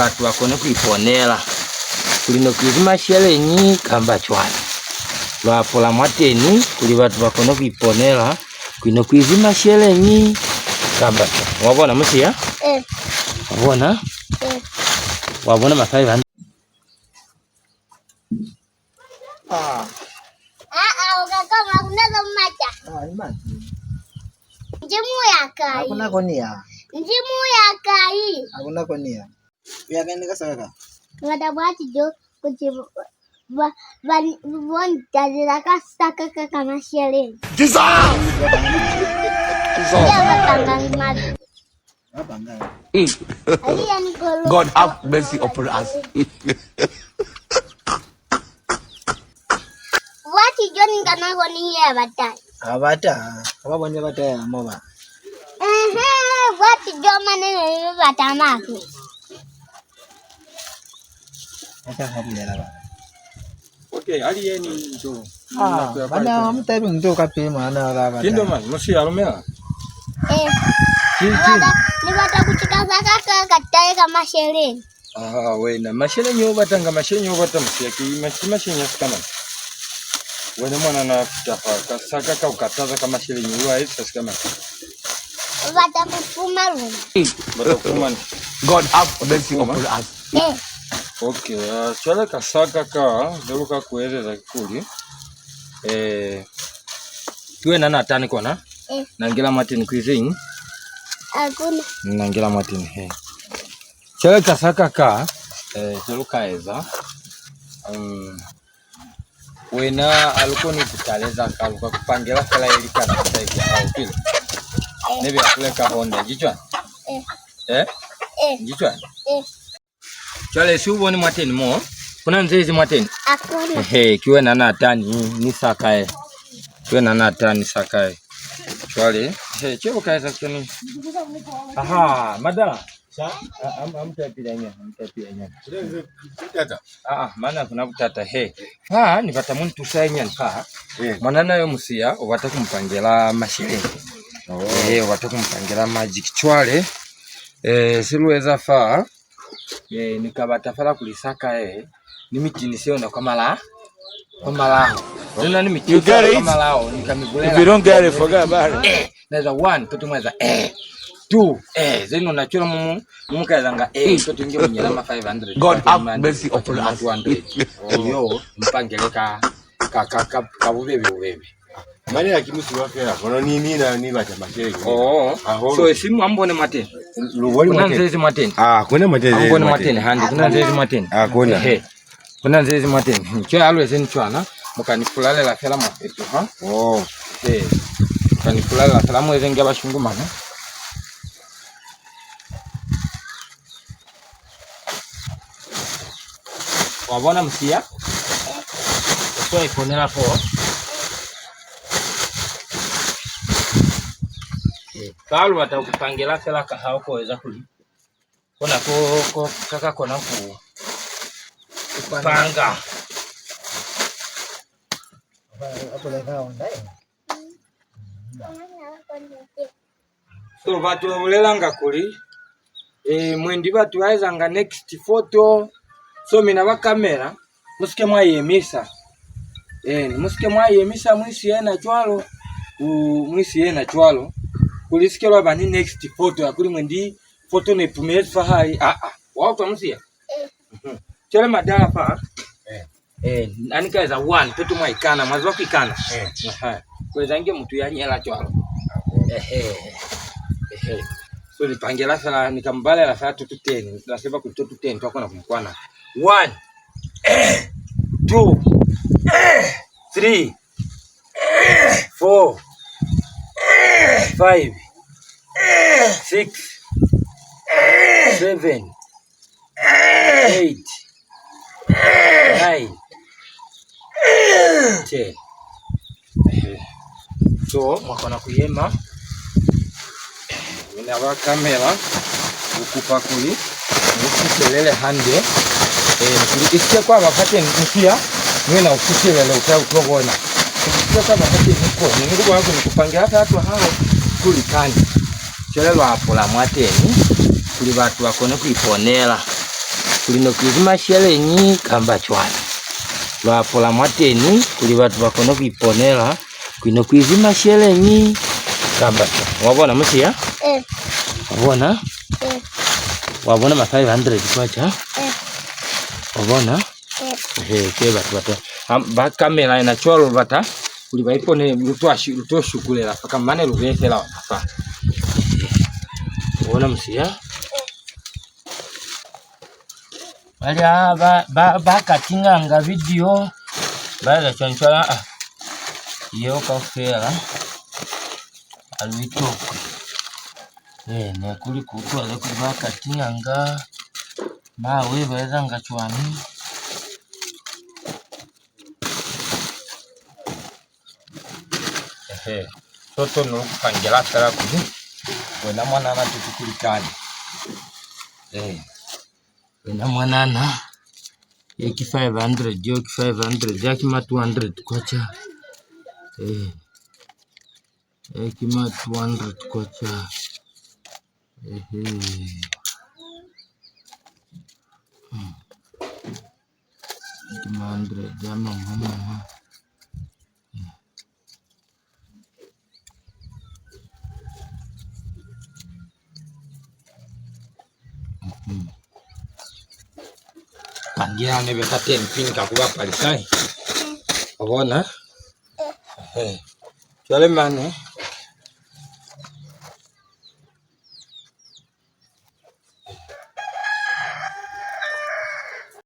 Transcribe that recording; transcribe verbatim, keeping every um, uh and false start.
batu ba kone ku iponela kuli no ku izi masheleñi kamba cwañi. Lwa pula mwateni kuli batu ba kone ku iponela kuli no ku izi masheleñi kamba cwañi. Wa bona, Musiya? Eh. Wa bona? Eh. Wa bona ma five hundred? Ah. Ah, ah, u ka kama ku na za mata. Ah, ni mati. Njimu ya kai? Hakuna koni ya. Njimu ya kai? Hakuna koni ya. U ya kai ni ka saka ka? Bata bwa tijo kuti ba, ba, bo ntazi la ka saka ka, ka masheleñi. Jesus! Ya ba tanga mati. Mm. God have mercy upon us. Bwati jo ni kana ko ni ya bata. A bata, ka ba bone bata ya mo ba. Ehe, bwati jo mane ni bata mafi. Ata ha bulela ba. Okay, ali yeni nto. Ah, bana wa mutabi nto ka pe mwana wa bata. Kindo man, musi ya lumela. Eh. Ki, ki. Ni bata, ni bata ku cika za ka, ka, ka taye ka masheleñi. Ah, wena, masheleñi o batanga, masheleñi o bata, Musiya, ki ma-, ki masheleñi a sikana. Wena mwana na fita fa, ka saka ka u kataza ka masheleñi, u a eza sikana. U bata ku fuma luna. Bata ku fumana. God have mercy upon us. Eh. Okay, ah, cwale ka saka ka, ze lu ka ku ezeza ki kuli, eh, ki wena na tani kona? Eh. Na ngela mwateni ku iziñi? Hakuna. Na ngela mwateni, he. Cwale ka saka ka, eh, ze lu ka eza, um, wena a lu koni ku taleza ka, lu ka ku pangela fela ye likana ka size ya hao pili. Eh. Nebe ya ku leka Honda, nji cwañi? Eh. Eh? Eh. Nji cwañi? Eh. Cwale si u boni mwateni mo? Ku na nzezi mwateni? Hakuna. Ehe, ki wena na tani, ni saka ye. Ki wena na tani saka ye. Cwale, he, cwale u ka eza cwañi? Aha, madala. Sa? A, am, am tapila nya, am tapila nya. Tata. Ah, ah, mana kuna butata, he. Ha, ni bata mu ni tusa nyana fa. Eh. Mwanana yo Musiya, u bata ku mu pangela masheleñi. Oh. Eh, u bata ku mu pangela magic. Cwale, eh, si lu eza fa, eh, ni ka bata fela kuli saka, eh, ni mi tinise yona kwa mala-, kwa malaho. Luna ni mi tinise kwa malaho, ni ka mi bulela. If you don't get it, forget about it. Eh, na eza one, peto mwa eza, eh, two, eh, zeno na cwela mu, mu, mu ka ezanga, eh, peto nge mu nyela ma five hundred. God have mercy upon us. Two hundred. Yo, mu pangele ka, ka, ka, ka, ka bubebe, bubebe. Mane haki Musiya fela, kono ni, ni na, ni bata masheleñi. Oh. Hahulu. So, esi mu ambone mwateni. Lu boni mwateni. Ku na nzezi mwateni. Ah, ku na mwateni. Ambone mwateni hande, ku na nzezi mwateni. Ah, ku na. Ehe. Ku na nzezi mwateni. Cwale ha lu ezeni cwana, mu ka ni fulalela fela mwa peto, ha? Oh. Ehe. Mu ka ni fulalela fela, mu eze nge bashungumana. Wa bona Musiya? U so iponela fo. Ka lu bata ku pangela fela ka hao ko eza kuli kona ko, ko, ka, ka kona ku, ku panga. So, batu ba bulelanga kuli, eh, mwendi batu ba ezanga next photo. So, mina ba kamera, mu si ke mwa yemisa. Eh, mu si ke mwa yemisa, mu isi yena cwalo, u, mu isi yena cwalo, kuli si ke lwa ba ni next photo ya kuli mwendi photo ne pumezi fahali. Ah, ah. Wa utwa Musiya? Mhm. Cwale madala fa. Eh. Eh, ani ka eza one, peto mwa ikana, mwa ziba ku ikana. Eh. Aha. Ku eza nge mutu ya nyela cwalo. Ehe. Ehe. So, ni pangela fela, ni ka mu balela fela to, to ten, la seba kuli to, to ten, twa kona ku mu kwana. One. Eh. Two. Eh. Three. Four. Five. Six. Seven. Eight. Nine. Ten. Ehe. So, mwa kona ku yema. Mina ba kamera, u kupa kuli mu kutelele hande. Eh, kuli i si ke kwa ba fateni Musiya, mwina u kutelele u ta, u to bona. Kuli i si ke kwa ba fateni ko, ni ku bona kuli ku pangela fa twa hao kuli kani. Cwale lwa pula mwateni, kuli batu ba kone ku iponela. kuli no ku izi masheleñi kamba cwañi. Lwa pula mwateni kuli batu ba kone ku iponela kuli no ku izi masheleñi kamba cwañi. Wa bona, Musiya? Eh. Wa bona? Eh. Wa bona ma five hundred kwacha? Eh. Wa bona? Eh. Ehe, ke batu ba to. Am, ba kamela ina cwalo lu bata kuli ba ipone lu to shi-, lu to shukulela fa, kamba mane lu beye fela ona fa. Wa bona, Musiya? Bali, ah, ba, ba, ba katinganga video. Ba eza cwañi cwala, ah. Yeo kaufela ha lu i tokwi. Eh, ne kuli ku utwale kuli ba katinganga. Mawe ba ezanga cwañi. Ehe. Toto no ku pangela fela kuli wena mwanana tutukulikani. Eh. Wena mwanana, ye ki five hundred, yo ki five hundred, ya ki ma two hundred kwacha. Eh. Ye ki ma two hundred kwacha. Ehe. Hmm. Ye ki ma hundred ya mama, mama. Mhm. Pange ane be ka ten pin ka ku bapalisa, eh. Wa bona? Ehe. Cwale mane,